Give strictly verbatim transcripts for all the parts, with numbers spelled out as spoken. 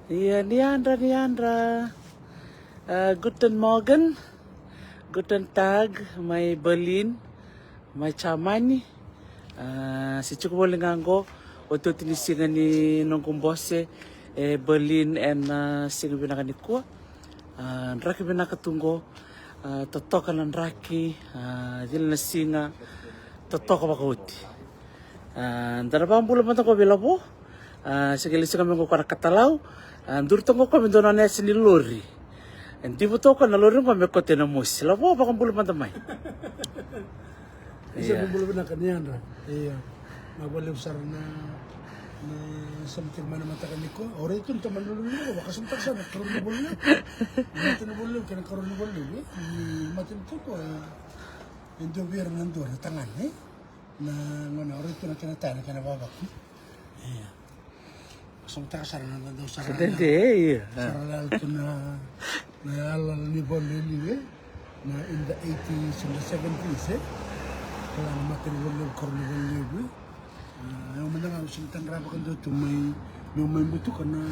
Ia, ni yadra, ni yadra. Ah, guten Morgen, guten Tag, mai Berlin, mai Jamani. Ah, se tiko voli ga qo, otioti ni siga ni noqu bose e Berlin ena, ah, siga vinaka nikua. Ah, draki vinaka tu qo. Ah, totoka na draki, ah, cila na siga, totoka vakaoti. Ah, da na vakabula mada qo vei Lavo. Ah, se qai lesi ga mai qo koya na katalau. Ah, duri toka qo koya me dua na nona yasa ni lori. E diva toka koya na lori qo me kote na mosi. Lavo, vakabula mada mai. Isa, ia, ni bula vinaka, ni yadra. Ia. Na vakalevu sara na, na sema tiko mai na mataka nikua. Au raica tu na tamani lori nikua, vakasamataka sara na karua ni vula levu. Na mata ni vula levu kei na karua ni vula levu, e? Ni mata ni tuku, e, e dua vei ira na dua na tagane, e? Na gone, au raica tu na kena taya, na kena vavaku. Ia. Vakasamataka sara na dau sara. Sa dede, e, ia. Sara lala tu na, na yala ni vanua e liu, e. Na in the eighties and the seventies, e. Kila na mata ni vanua levu, karua ni vanua levu, e. Ah, au mada ga au sega ni tadra vakadua tu mai, meu mai butuka na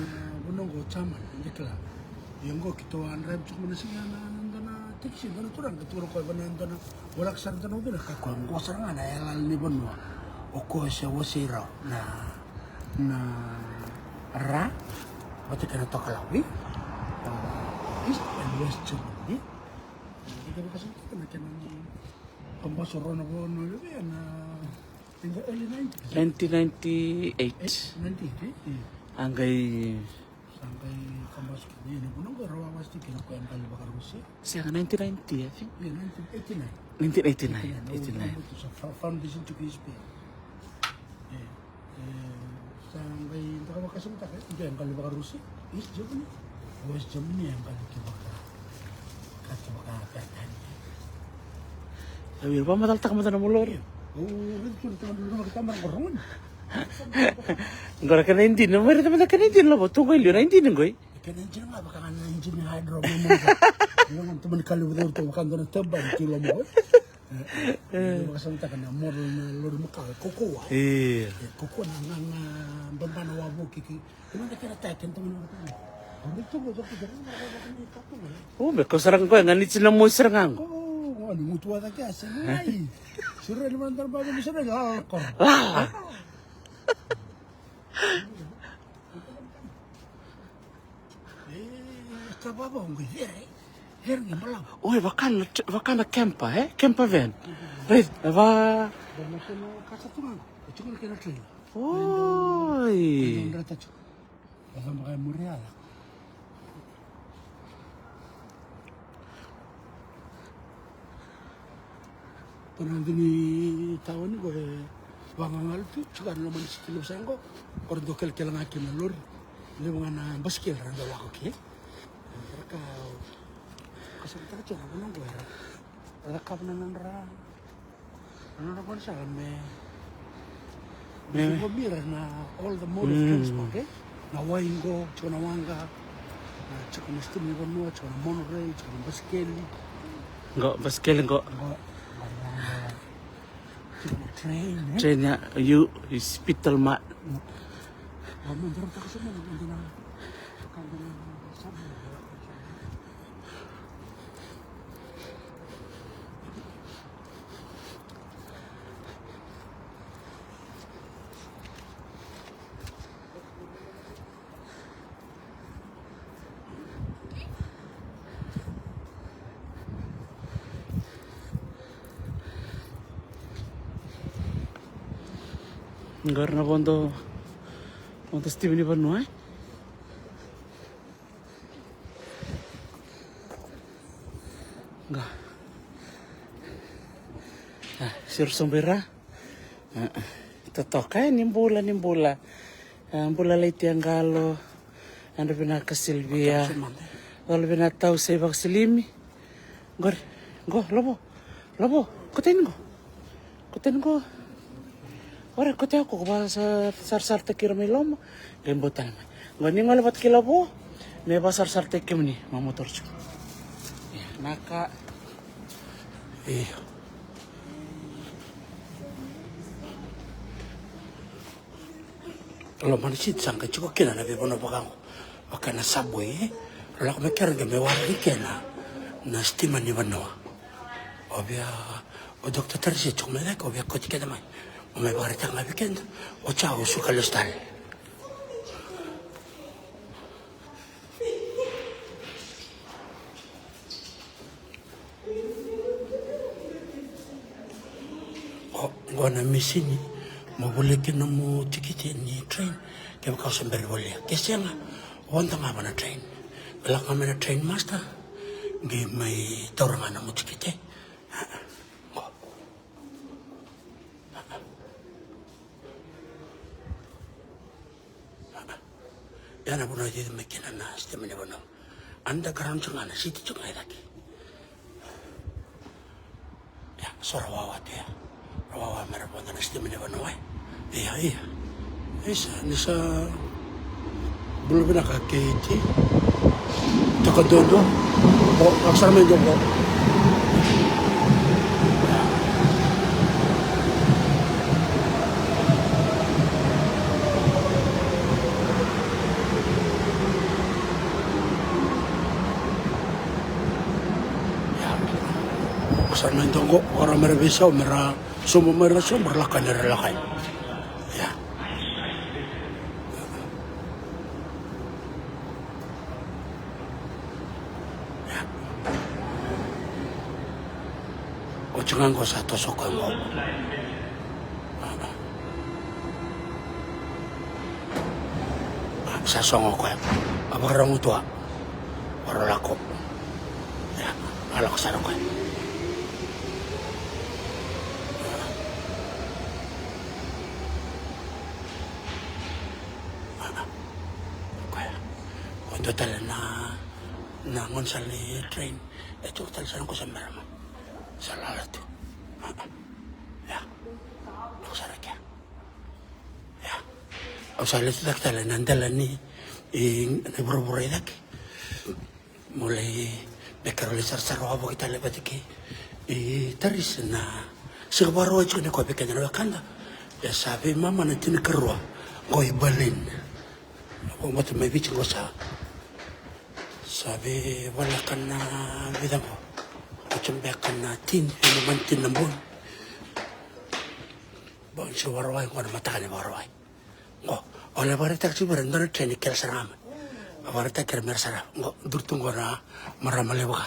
vanua qo o Jamani, da kila. Ia qo keitou a draiva tiko mai na siga ya na dua na tekisi, dua na turaga, tukuna o koya vua na dua na, voleka sara dua na ucuna, kaya o koya, qo sara ga na yala ni vanua o koya se wasei rau na, na Ra vata kei na Tokalau, e? Ah, East and West Germany, e? Eda vakasamataka na kena kabasu rau na vanua vei na in the early nineties, e? Nineteen ninety-eight. Eight, ninety-eight, e? Mm. A qai Sa qai kabasu kina, ia, na vuna qo era wawasei kina o koya e qali vakarusi. Sega, nineteen ninety, I think. Ia, nineteen eighty-nine. Nineteen eighty-nine, eighty-nine. Eighty-nine. Sa fa-, foundation tiko i Spain. E, e, sa qai, da vakasamataka, e, qai qali vakarusi, East Germany. West Germany e qali ki vaka, ka ki vaka Peritania. Au ira vakamacalataka mada na nomu lori. Au raica tu na tamata, na tamata qo ragone. Qo na kena idini, mai raica mada kena idini, Lavo, tu qo e liu na idini qoi. Kena idini ga vaka ga na idini hydro, mama. Io, ga na tamani ka levu cau tu vaka dua na tabani tu loma qoi. E, e, e, vakasamataka na model na lori makawa, e kaukaua. Io. E kaukaua na, na, na babana wavoki ki. Kena na kena taya, kena tamani wavoki. Au raica tu qo, qo, qo, qo, qo, qo, qo, qo. O, me kau sara ga qo, e ganiti na mosi sara ga qo. O, o, ni gutu vata kei a se nai. Sure ni mana dara baba ni sure, la, la, koro. La, la. E, ka vava qo, cere. Cere ni balavu. Oi, vaka na, vaka na camper, e? Camper van. Right, va. Dua na kena kasa tu ga qo. E tiko na kena trailer. Oi. Dua na trailer tu. Vaka baka e muri a lako. Ko na dini taoni ko e vagagalu tu, tiko na loma ni siti levu sara qo, ko ra dau kelekele ga kina na lori. Levu ga na basikeli ra dau lako ke. Ra ka, ka sa taka tiko na vanua qo era. Ra cakava na nodra, na nodra gone sala me, me, me, me, me, na all the mode of transport, e? Na wai qo, tiko na waqa, na tiko na sitini ni vanua, tiko na monorail, tiko na basikeli. Qo, basikeli qo. Qo, qo, qo, tiko na train, e? Train ya, you, you spittle ma. Qo, me dra taka sa me, me dra, ka dra, sa me. Qori na vodo, vodo Steven ni vanua, e? Ga. A, siro sobu ira. A, a. Totoka, e, ni bula, ni bula. A, bula lai tia qalo. Yadra vinaka Silvia. Colo vinaka tau sei vakasilimi. Qori, qo, Lavo. Lavo, koteni qo. Koteni qo. Ora, kote au ko, ko vakasarasarataki ira mai loma. Qai bau tale mai. Qo ni gole vata kei Lavo. Me vakasarasarataki kemuni, mamotora tiko. Ia, na ka. Io. Loma ni siti sa qai tiko kina na veivanua vaka qo. Vaka na subway, e? Ra lako mai kera qai mai waraki kena na sitima ni vanua. O via, o Doctor Tarisi e tiko mai cake, o via kauti keda mai. O mai vakaraitaka ga vei keda, o ca o suka lesu tale. O, qo na misini mo volia kina nomu tikiti ni train, kevaka o se bera ni volia. Ke sega, o vodo ga vua na train. Lako ga mai na train master, qai mai taura ga nomu tikiti. Qo. Ia na vanua e cici mai kina na sitima ni vanua. Underground tiko ga na city tiko ga i cake. Ia, so ra wawa tu ya. Ra wawa me ra vodo na sitima ni vanua, e. Ia, ia. Isa, ni sa bula vinaka kei ti. Toka duadua. O, lako sara mai duadua. Lako sara mai duadua, o ra me ra veisau, me ra sobu mai ra sobu, ra lako yani ra lako yani. Ia. Oti ga qo sa toso koya qo. Sa sogo koya. A vakarau tu a. Varo lako. Ia, a lako sara koya. Koya. O dua tale na, na gaunisala ni train. E tu tale sara qo sa marama. Sa lala tu. Ia. Lako sara kea. Ia. Au sa lesu cake tale na dela ni, i, na vuravura i cake. Mo lai, me keirau lai sarasara wavoki tale vata kei, i, Tarisi na siga Vakarauwai tiko ni koya vei keda na wekada. Ia sa veimama na tinikarua. Qo i Berlin. Au vata mai Viti qo sa. Sa veivoleka na vica qo. Oti beka na tini, veimama na tini na bogi. Bogi tiko Vakarauwai, qo na mataka ni Vakarauwai. Qo, o lai vakaraitaka tiko vei ira e dua na train e kele sara ga mai. A vakaraitaki ira me ra sarava. Qo, duri tu qo na marama levu ka.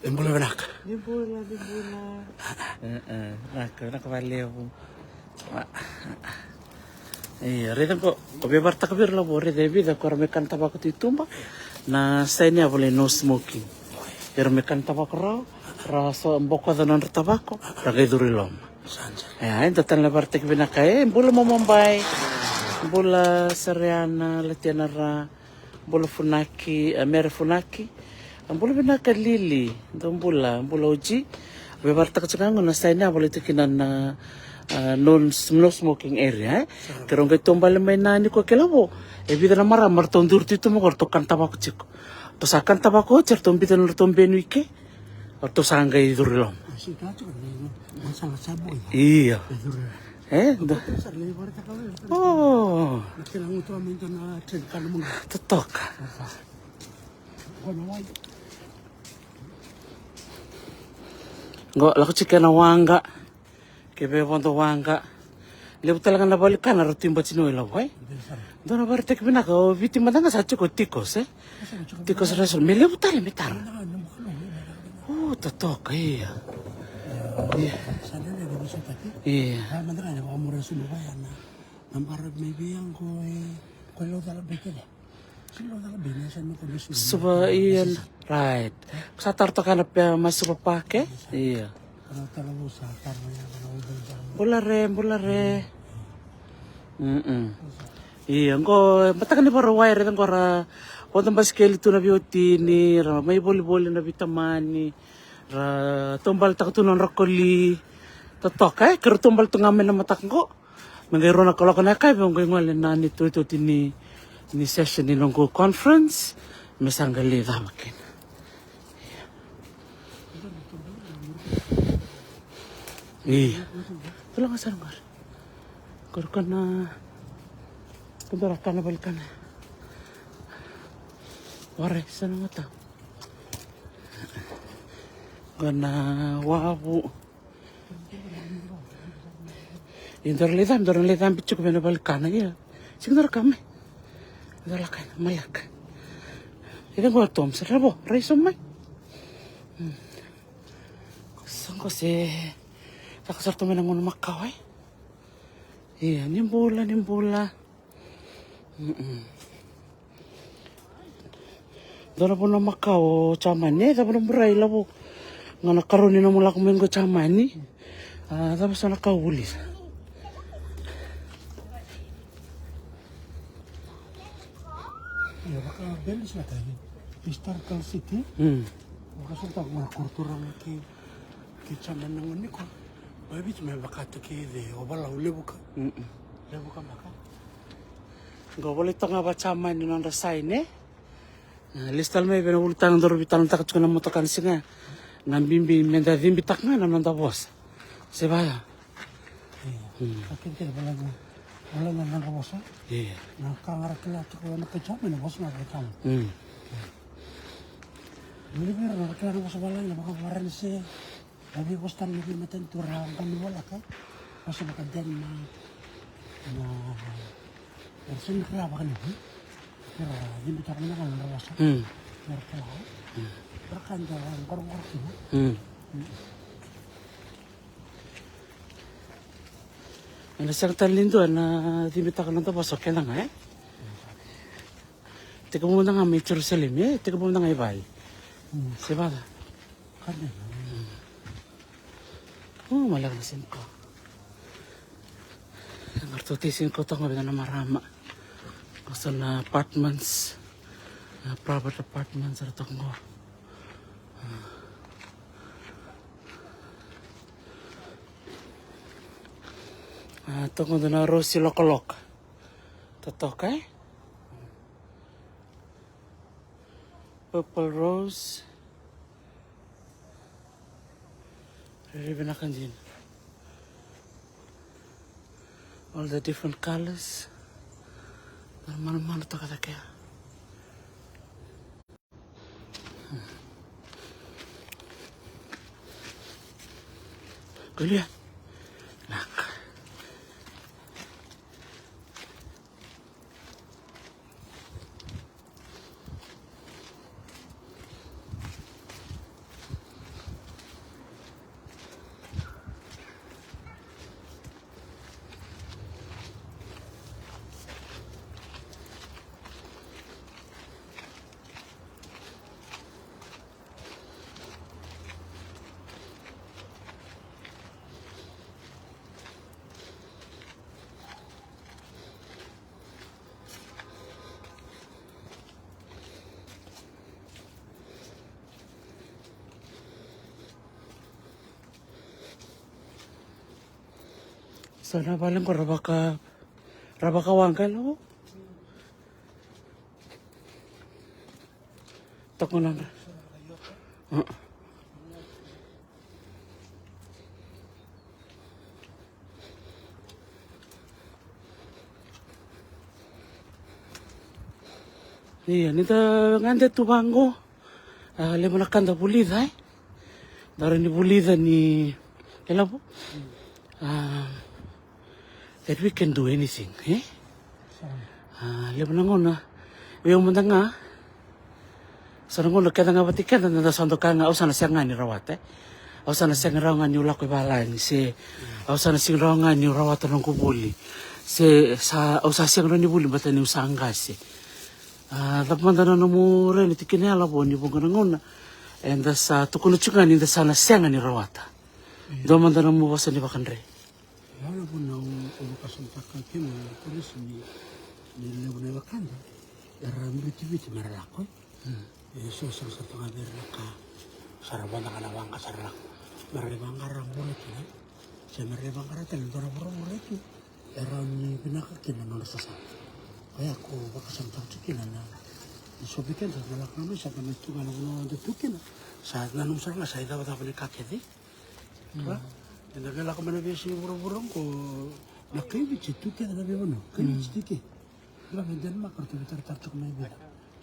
Ni bula vinaka. Ni bula, ni bula. E, e, vinaka, vinaka vakalevu. Io, raica qo, o via vakaraitaka vei ira lavo, raica e vica ko ra mai kana tavako tu i tuba. Na saini ya volai no smoking. Era mai kana tavako rawa, ra sa bokoca nodra tavako, ra qai curu i loma. E, e dua tale na vakaraitaki vinaka, e, bula Momobai, bula Sariana, Latiana Ra, bula Funaki, e, Mere Funaki, e, bula vinaka Lili, dou bula, bula Oji. Via vakaraitaka tiko ga qo na saini ya volai tu kina na, e, no, no smoking area, e. Keirau qai taubale mai na nikua kei lavo, e vica na marama ratou duri tu i tuba qo ratou kana tavako tiko. Ratou sa kana tavako oti, ratou bica na nodratou benu i ke. O ratou sa qai curu i loma. Io. E, da. O. Totoka. Qo, lako tiko na waqa. Ke vei vodo waqa. Levu tale ga na valenikana ra tu i Batiniwai lavo, e? Dua na vakaraitaki vinaka, o Viti mada ga sa tiko Tikos, e? Tikos Resort, me levu tale, me tara. O, totoka, ia. Ia. Ia. Suva, ia, right. Sa tara toka na pe ma Suva Park, e? Ia. Bula re, bula re. Mm-mm. Ia, qo, mataka ni Vakarauwai, raica qo ra vodo basikeli tu na veiwatini, ra mai volivoli na veitamani, ra taubaletaka tu na nodra koli. Totoka, e? Keirau taubale tu ga mai na mataka qo. Me qai rua na kaloko na yakavi, au qai gole na neitou oti ni, ni session ni noqu conference. Me sa qai lai cava kina. Ia. Tulaga sara qori. Qori ko na, ko dua na kana valenikana. Warai, sa na matau. Qo na wavu. Ia, dou lai cabe, dou lai cabe tiko vei na vale ni kana, ia. Sega, dou ra ka mai. Dou lako mai, maleka. Ia, qo Tom, sa ra vo, rai so mai. Sa qo se, sa qo sa ratou mai na gauna makawa, e. Ia, ni bula, ni bula. Mm-mm. Dua na vanua makawa o Jamani, e, cava na murai lavo. Ga na karua ni nomu lako mai qo Jamani. A, cava so na ka o vulica? Ia, vaka Berlin sa ka historical city. Mm. Vaka sa ta vaka kultura mai ki, ki Jamani na gauna nikua. Mai Viti mai vaka tu ki ce o Valau, Levuka. Mm-mm. Levuka maka. Qo volai toka ga vaka Jamani na nodra sign, e? A, lesu tale mai vei na ulutaga dou ra veitalanoataka tiko na motoka na siga. Na bibi me da cibitaka ga na noda vosa. Se vaya. Ia. Mm. Ka kece kece volai ga, volai ga na nodra vosa. Ia. Na ka ga ra kila tiko na kai Jamani na vosa ga ra kila. Mm. Ia. Ni vei ira na ra kila na vosa valagi na vakavaranise. A veivosa tale na veimatanitu ra qai ni voleka. Vosa vaka Denmark. Na, era sega ni kila vakalevu. Era cibitaka na ka nodra vosa. Mm. Era kila. Mm. Era ka da qoroqoro kina. Mm. Mm. Ena sega tale ni dua na cibitaka na noda vosa o keda ga, e? Tekivu mada ga mai Jerusalemi, e? Tekivu mada ga i vale. Mm. Se vaka. Ka dina. O, maleka na siga nikua. Ga ratou tei siga nikua toka ga vei na marama. Qo so na apartments. Na private apartments era toka qo. A, toka qo na rosi lokaloka. Totoka, e? Purple rose. Rairai vinaka dina. All the different colors. Manumanu toka cake ya. Kulia. Naka. Sa na vale qo ra vaka, ra vakawaqa e lavo. Toka na. Ia, ni da gade tu vaqo. A, levu na ka da vulica, e? Da rawa ni vulica ni, e lavo? A, that we can do anything, e? A, levu na gauna. Vei au mada ga. Sa na gauna keda ga vata keda da sa doka ga, au sa na sega ga ni rawata, e? Au sa na sega rawa ga niu lako i valagi, se au sa na sega rawa ga niu rawata noqu vuli. Se sa, au sa sega rawa ni vuli baleta niu sa qase. A, cava mada na nomu rai ni tikina ya lavo ni vuqa na gauna eda sa tukuna tiko ga ni da sa na sega ni rawata. Dua mada na nomu vosa ni vakadre. Ia na vuna au, au vakasamataka kina na polisi ni, ni levu na wekada era bitiviti me ra lako. E so sara sara toka vei ira na ka sa ra voda ga na waqa sa ra lako. Me ra lai vaqara bula kina. Se me ra lai vaqara tale dua na vuravura e tu. E rawa ni vinaka kina na nodra sasaga. Koya ko vakasamataka tiko kina na, na so vei keda na lako mai sa da mai tu ga na vanua da tu kina. Sa nanuma sara ga sa icavacava ni ka kece. Eda via lako mai na veiyasai vuravura oqo na kai Viti tu kece na veivanua. Kai Viti tu ke. Ira mai Denmark ratou veitaratara tiko mai Viti.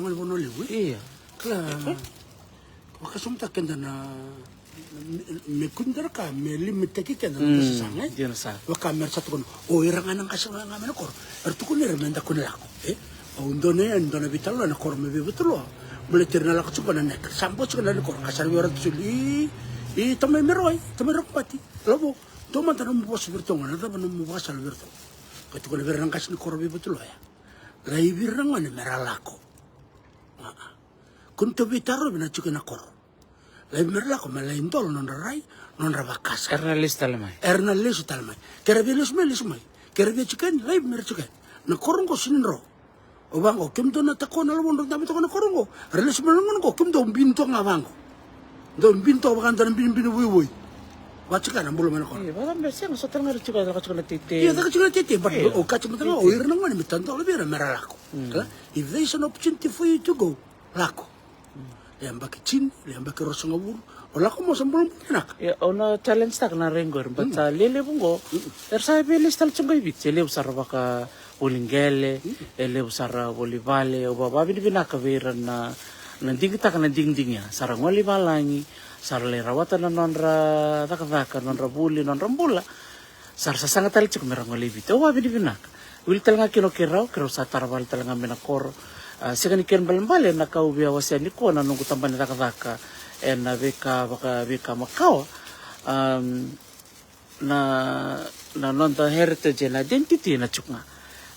gone vanua levu, e? Ia. Kila, vakasamataka keda na, me, me kudra ka, me limitaki keda na, mm, sasaga, e? Dina sara. Vaka me ra sa tukuna, o ira ga na qase ga mai na koro. Era tukuna ira me da kune lako, e? Au dua na, dua na veitalanoa na koro mai Veivatuluya. Baleti ira na lako tiko na neka. Sa bose tiko na koro, ka sa ra vei ira tu soli. I, i tamai Merawai, tamai Rakubati. Lavo, dua mada nomu vosa vei iratou ga, na cava nomu vakasala vei iratou? Ka tukuna vei ira na qase ni koro Veivatuluya. Laivi ira na gone me ra lako. Aa. Kua ni tou veitarovi na tiko ena koro. Laivi me ra lako me lai dola nodra rai, nodra vakasala. Era na lesu tale mai. Era na lesu tale mai. Ke ra via lesu mai, lesu mai. Ke ra via tiko yani, laivi me ra tiko yani. Na koro qo sega ni dro. O vaqo, kemudou na tako na lavo dro dabe toka na koro qo. Ra lesu mai na gone qo, kemudou bini toka ga vaqo. Dou bini toka vaka dua na binibini voivoi. Vaka tiko na bula mai na koro. Io, vaka me sega, so tale ga ra tiko, lako tiko na teitei. Io, lako tiko na teitei, but, io, o kaya tiko mada ga, o ira na gone me tadola vei ira me ra lako. Mm. Kila? If there is an opportunity for you to go, lako. Mm. Le yabaki tini, le yabaki ruasagavulu, o lako mo sa bula vinaka. Ia, au na challenge taka na rai qori, but, mm, sa lelevu qo. Mm. Era sa via lesu tale tiko qo i Viti, e levu sara vaka voli qele, e levu sara voli vale, au vakavinavinaka vei ira na, na digitaka na digidigi ya. Sa ra gole i valagi, sa ra lai rawata na nodra cakacaka, nodra vuli, nodra bula. Sa ra sasaga tale tiko me ra gole i Viti. Au vakavinavinaka. Wili tale ga kina o keirau, keirau sa tara vale tale ga mai na koro. A, sega ni kena ibalebale na ka au via wasea nikua na noqu tabana ni cakacaka ena veika, vaka, veika makawa. Am, na, na noda heritage and identity ena tiko ga.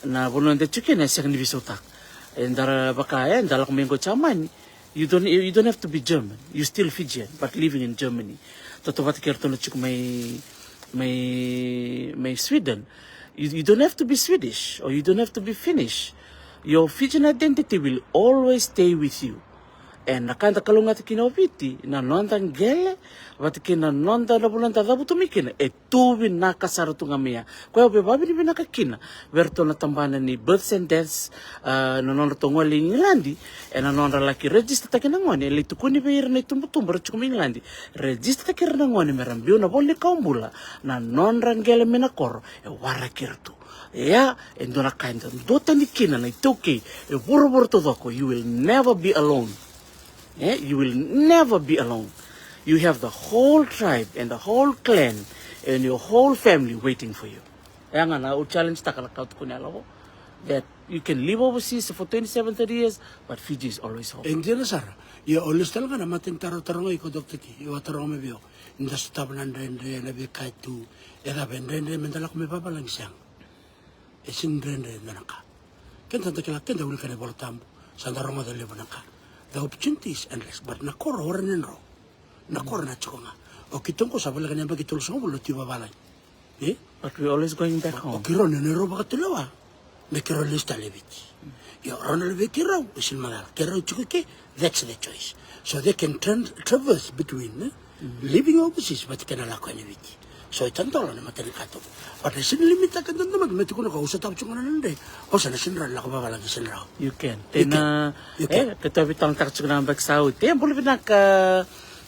Na vanua eda tiko kina e sega ni veisautaka. Eda ra vaka, eda lako mai qo Jamani. You don't, you don't have to be German. You still Fijian, but living in Germany. Tautauvata kei ratou na tiko mai, mai, mai Sweden. You, you don't have to be Swedish or you don't have to be Finnish. Your Fijian identity will always stay with you. E na ka da kalougata kina o Viti, na noda qele, vata kei na noda, na vanua da cavutu mai kina, e tu vinaka sara tu ga mai ya. Koya au via vakavinavinaka kina vei iratou na tabana ni births and deaths, a, na nodratou gole i Igiladi, e na nodra laki register taki na gone, e lai tukuni vei ira na itubutubu era tiko mai Igiladi, register taki ira na gone me ra biu na ivola ni kawa bula, na nodra qele mai na koro e waraki ira tu. Ia, e dua na ka eda duatani kina na iTaukei e vuravura taucoko, you will never be alone. Eh, you will never be alone. You have the whole tribe and the whole clan and your whole family waiting for you. E ya ga na au challenge taka na ka au tukuna, e lavo. That you can live overseas for twenty-seven, thirty years, but Fiji is always home. E dina sara. Ia o lesu tale ga na matai ni taro taroga iko, Doctor T. Au a taroga mai vei au. Ni da sotava na dredre, na veika e tu. E cava, e dredre me da lako mai vavalagi? Sega. E sega ni dredre e dua na ka. Keda da kila, keda wilika na iVola Tabu. Sa da rogoca levu na ka. The opportunity is endless, but na koro o rawa ni drau. Na koro na tiko ga. O keitou qo sa voleka na yabaki tolusagavulu na tu i vavalagi. E? But we always going back home. O keirau na neirau vakatulewa me keirau lesu tale i Viti. Ia o rau na luvei keirau, e sega ni macala. Keirau tiko i ke, that's the choice. So they can tran-, traverse between, eh, living overseas vata kei na lako yani i Viti. So e tadola na matai ni katuba. But e sega ni limit-taka e dua na tamata me tukuna ko au sa tava tiko ga na dredre. Au sa na sega ni rawa ni lako vavalagi, sega ni rawa. You can. You can. Tena, you can. E, keitou veitalanoataka tiko na yabaki sa oti. E, bula vinaka,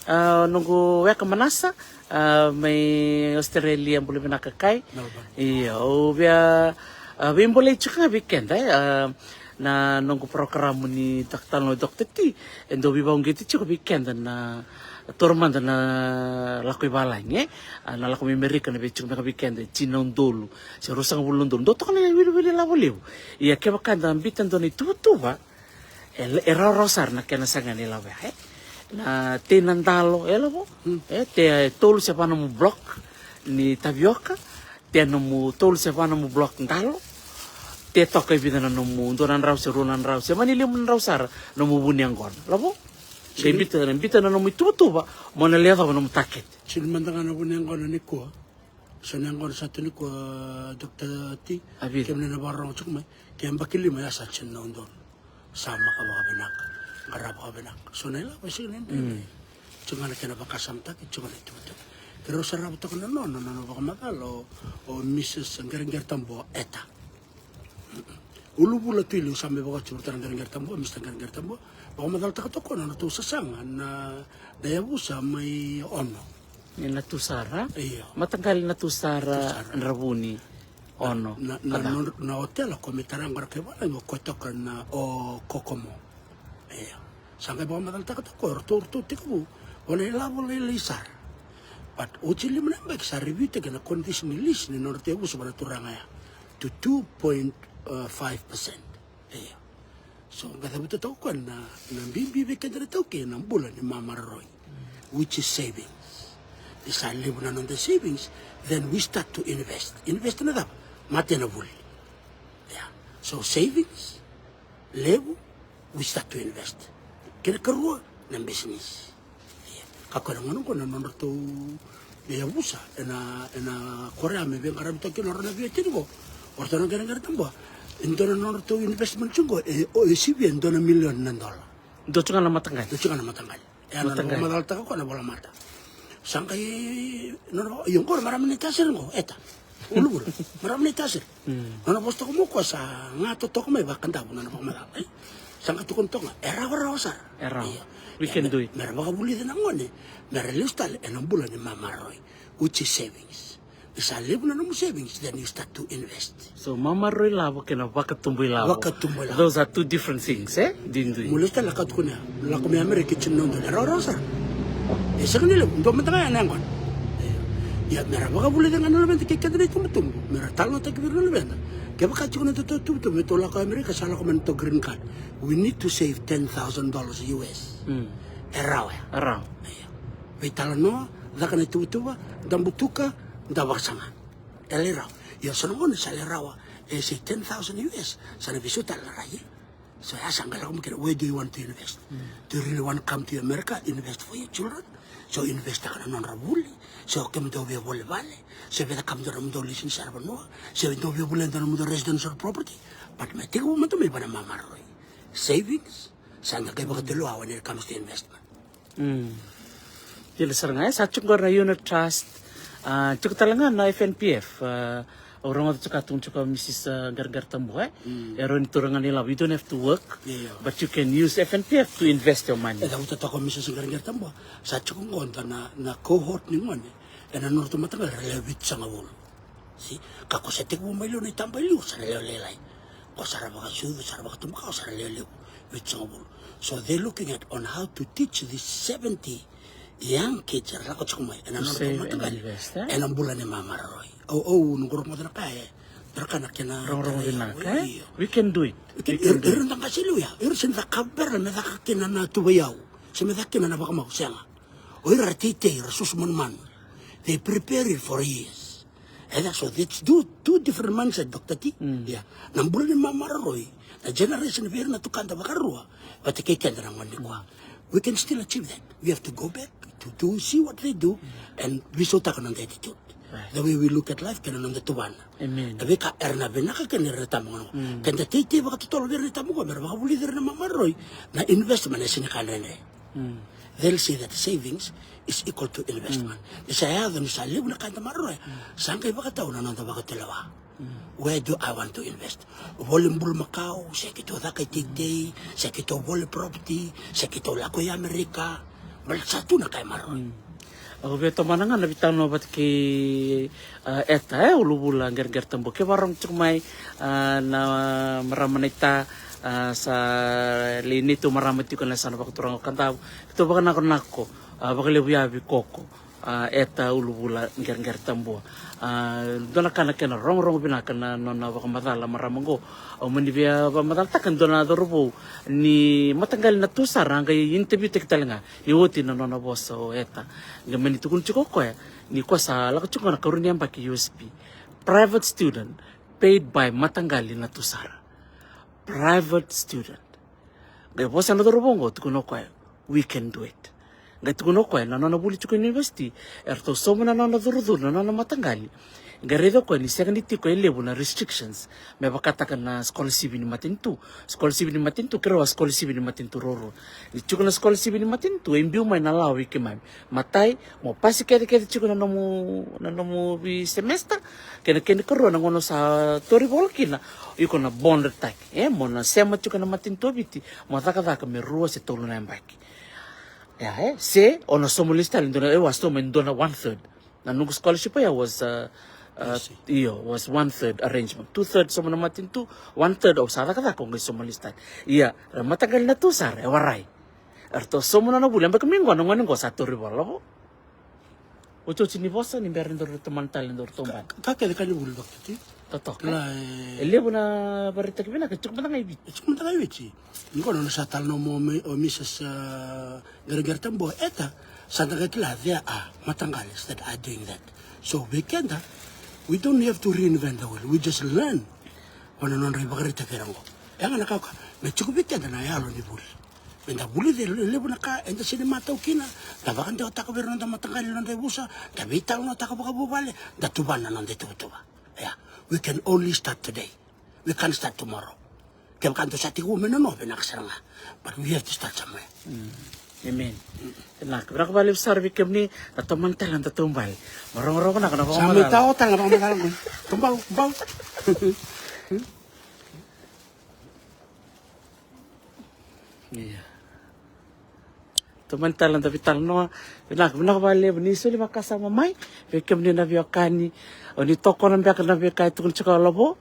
a, noqu weka Manasa, a, mai Australia, bula vinaka Kai. Melbourne. Io, au via, a, veibolei tiko ga vei keda, e, a, na noqu parokaramu ni Doctor Talanoa, Doctor T, e dau veivakauqeti tiko vei keda na taura mada na lako i valagi, e? A, na lako mai Amerika na vei tiko beka vei keda e tini na udolu se ruasagavulu na udolu. Dau toka na iwiliwili lavo levu. Ia kevaka eda biuta e dua na ituvatuva, e, e rawarawa sara na kena saga ni lavo ya, e? Na tei na dalo, e lavo? E, te, e tolu se va nomu block ni tavioka, te nomu tolu se va nomu block dalo, te toka e vica na nomu, dua na drau se rua na drau se mani lima na drau sara nomu vu ni yaqona, lavo? Sega ni biuta, na biuta na nomu ituvatuva, mo na lai yacova nomu target. Sega ni mada ga na vu ni yaqona nikua. So na yaqona sa tu nikua, Doctor T. A vica? Kemuni na vakarorogo tiko mai, ke yabaki lima ya sa tini na udolu. Sa maka vakavinaka, qara vakavinaka. So na ilavo e sega ni dredre. Tiko ga na kena vakasamataki, tiko ga na ituvatuva. Keirau sarava toka na nona, na nona vakamacala o, o Missus Qereqere Tabua Eta. Uluvula tu i liu, sa mai vakawati vata na Qereqere Tabua, Mister Qereqere Tabua. Vakamacalataka toka na nodratou sasaga na, na yavusa mai Ono. Ni na tu sara? Io. Mataqali na tu sara. Tu sara. Dravuni. Ono. Na, na, na, na otela ko me tara qo ra kai valagi o koya toka na o Kokomo. Io. Sa qai vakamacalataka toka o ratou, ratou tekivu. O na ilavo lailai sara. But oti lima na yabaki sa review-taki na condition ni lease ni nodratou yavusa vua na turaga ya to two point five percent. Io. So, qai cavuta toka o koya na, na bibi vei keda na iTaukei na bula ni mamaroroi, which is savings. Ni sa levu na noda savings, then we start to invest. Invest na cava? Mate na vuli. Yeah. So, savings, levu, we start to invest. Kena karua, na business. Ia, kakua na gauna qo na nodratou yavusa ena, ena Korea me veiqaravi toka kina o rau na veiwatini qo. O ratou na Qereqere Tabua. E dua na nodratou investment tiko qo, e, o, e sivia e dua na milioni na dola. Dua tiko ga na mataqali. Dua tiko ga na mataqali. E, na, na vakamacalataka koya na volamata. Sa qai, nona vaka, io qo na marama ni tasiri qo, Eta. Uluvula, marama ni tasiri. Nona vosa toka mai o koya sa ga totoka mai vakadavu nona vakamacala, e? Sa ga tukuna toka ga, e rawarawa sara. E rawa. Ia. We can do it. Me ra vakavulica na gone, me ra lesu tale ena bula ni mamaroroi, which is savings. Ni sa levu na nomu savings, then you start to invest. So mamaroroi lavo kei na vakatubu ilavo. Vakatubu ilavo. Those are two different things, e? Didui. Mo lesu tale na ka tukuna, lako mai Amerika e tini na udolu, e rawarawa sara. E sega ni levu, dua mada ga ya na yaqona. Ia, me ra vakavulica ga na luveda kei keda na itubutubu, me ra talanoataki vei ira na luveda. Kevaka tiko na nodatou tubutubu me tou lako i Amerika, sa lako mai na nodatou green card. We need to save ten thousand dollars U S. E rawa ya. E rawa. Ia. Veitalanoa, caka na ituvatuva, da butuka, da vakasaga. E lai rawa. Ia, so na gauna sa lai rawa, e say ten thousand U S, sa na veisau tale na rai. So ya sa qai lako mai kina, where do you want to invest? Do you really want to come to America, invest for your children? So invest-taka na nodra vuli. So kemudou via voli vale. So via cakava dua na nomudou lease ni saravanua. So dou via voli dua na nomudou residential property. But me tekivu mada mai vua na mamaroroi. Savings. Sa da qai vakatulewa when it comes to investment. Dina sara ga, e sa tiko qori na unit trust, a, tiko tale ga na F N P F, a, au rogoca tiko a tukuna tiko o Missus, a, Qereqere Tabua, e? E rawa ni taura ga na ilavo, you don't have to work, but you can use F N P F to invest your money. E cavuta toka o Missus Qereqere Tabua, sa tiko qo na, na cohort ni gone ena nodratou mataqali ra lewe vitusagavulu. Si, ka ko sa tekivu mai liu na itaba i liu, sa ra lewe lailai. Ko sa ra vakasucu, sa ra vakatubukawa, sa ra lewe levu, vitusagavulu. So they're looking at on how to teach this seventy Young kids era lako tiko mai ena nona mataqali ena bula ni mamaroroi. Au, au noqu rogoca na ka e, era kana kena rogorogo vinaka, e? We can do it. We can do it. Ira da qase liu ya, ira sega ni caka bera me caka kina na tuvai au, se me caka kina na vakamau, sega. O ira ra teitei, ra susu manumanu. They prepare it for years. And that's, so that's two, two different mindset, Doctor T. Yeah. Na bula ni mamaroroi, na generation vei ira na tukada vakarua vata kei keda na gone nikua. We can still achieve that. We have to go back to, to see what they do and veisautaka na noda attitude. The way we look at life kei na noda tuvana. Na veika era na vinaka kina ira na tama gone. Keda teitei vakatotolo vei ira na tama gone me ra vakavulici ira na mamaroroi. Na investment e sega ni ka dredre. They'll see that savings is equal to investment. Ni sa yaco ni sa levu na ka eda maroroya, sa qai vakatau na noda vakatulewa. Where do I want to invest? Voli bulumakau, se keitou caka iteitei, se keitou voli property, se keitou lako i Amerika. Baleta sa tu na ka e maroroi. Au via tomana ga na veitalanoa vata kei, a, Eta, e, Uluvula Qereqere Tabua. Ke vakarorogo tiko mai, a, na marama naita, a, sa lei neitou marama tiko ena yasana vakaturaga o Kadavu. Keitou vakanakonako, a, vakalevu ya vei koko, a, Eta Uluvula Qereqere Tabua. A, dua na ka na kena rogorogo vinaka na nona vakamacala marama qo. Au mani via vakamacalataka dua na cauravou ni mataqali Natusara, a qai interview-taki tale ga ni oti na nona vosa o Eta. Qai mani tukuna tiko o koya ni koya sa lako tiko ga na karua ni yabaki U S P. Private student paid by mataqali Natusara. Private student. Qai vosa na cauravou qo, tukuna o koya, we can do it. Qai tukuna o koya na nona vuli tiko i university, eratou sauma na nona curucuru na nona mataqali. Qai raica o koya ni sega ni tiko e levu na restrictions me vakataka na scholarship ni matanitu. Scholarship ni matanitu, keirau a scholarship ni matanitu ruarua. Ni tiko na scholarship ni matanitu, e biu mai na lawa vei keimami. Matai, mo pasi kecekece tiko na nomu, na nomu vei semester, kei na kena ikarua na gauna o sa tori vola kina, iko na bond taki. E, mo na sema tiko na matanitu o Viti, mo cakacaka me rua se tolu na yabaki. Ia, e, se o na sauma lesu tale e dua na, e, au a sauma e dua na one third. Na noqu scholarship ya was, uh, uh, io, was one third arrangement. Two third sauma na matanitu, one third au sa cakacaka au qai sauma lesu tale. Ia, ra mataqali Natusara e warai. Eratou sauma na nona vuli, yabaki mai qo na gone qo sa tori vola vo. Otioti ni vosa ni bera ni daru tomana tale na daru taubale. Ka kece ka ni vuli vakatiti. Totoka. E levu na vakaraitaki vinaka e tiko mada ga i Viti. E tiko mada ga i Viti. Ni qo na nona sa talanoa mai o Mrs, a, Qereqere Tabua, Eta, sa da qai kila there are mataqalis that are doing that. So vei keda, we don't have to reinvent the wheel. We just learn. Vua na nodra ivakaraitaki era qo. E ga na ka oka me tiko vei keda na yalo ni vuli. Me da vulica e levu na ka eda sega ni matau kina, da vakadewataka vei ira na noda mataqali na nodra ivusa, da veitalanoataka vakavuvale, da tuvana na noda ituvatuva. Ia, we can only start today. We can't start tomorrow. Kevaka dou sa tekivu me nono, vinaka sara ga. But we have to start somewhere. Amen. Vinaka, vinaka vakalevu sara vei kemuni, na tomani tale na taubale. Maroroi vinaka na vakamacala. Sa mai tao tale na vakamacala qo. Tubau, bau. Ia. Tomani tale na veitalanoa. Vinaka, vinaka vakalevu ni soli vakasama mai. Vei kemuni na veiwekani. O ni tokona beka na veika e tukuni tiko o Lavo.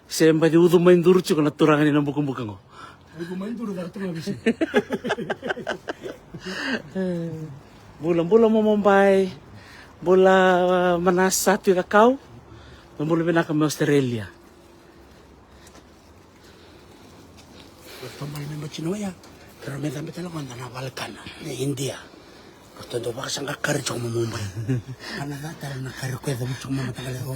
Se baci ucu mai duru tiko na turaga ni na bukabuka qo. Ucu mai duru caka tu ga visi. Bula, bula Momo Bai. Bula, uh, Manasa Tui Cakau. Bula vinaka mai Australia. Ratou mai me baci na oya. Keirau mai cabe tale mada na valekana na India. Ratou dau vakasaqa kari tiko mai Mumbai. Kana ca tale na kari ko e cavuti tiko mai mataqali. O,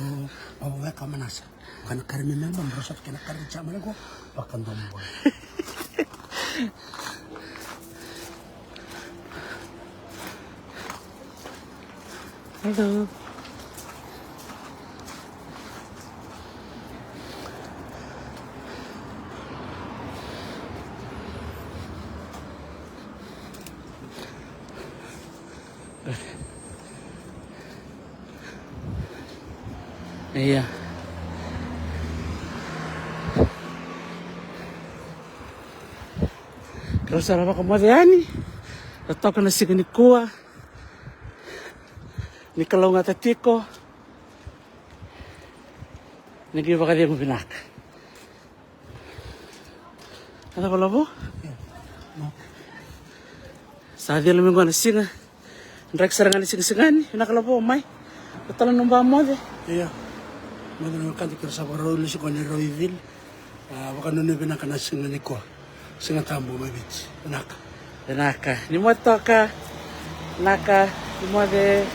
o weka Manasa. Kana kari me meba, me rau sa kena kari tiko mai ko. Vakadomobola. Hello. Ia. Rau sa na vakamoce yani. Totoka na siga nikua. Ni kalougata tiko. Ni qai vakacegu vinaka. A cava Lavo? Sa cila mai qo na siga. Draki sara ga ni sigasigani, vinaka lavo mai. Ko tala no ba moce. Ia. Moce na wekada kira sa vakarau lesu ko ni rau i vili. A, vakanuinui vinaka na siga ni kua. Siga tabu mai Viti. Vinaka. Vinaka. Ni moce toka. Vinaka. Ni moce.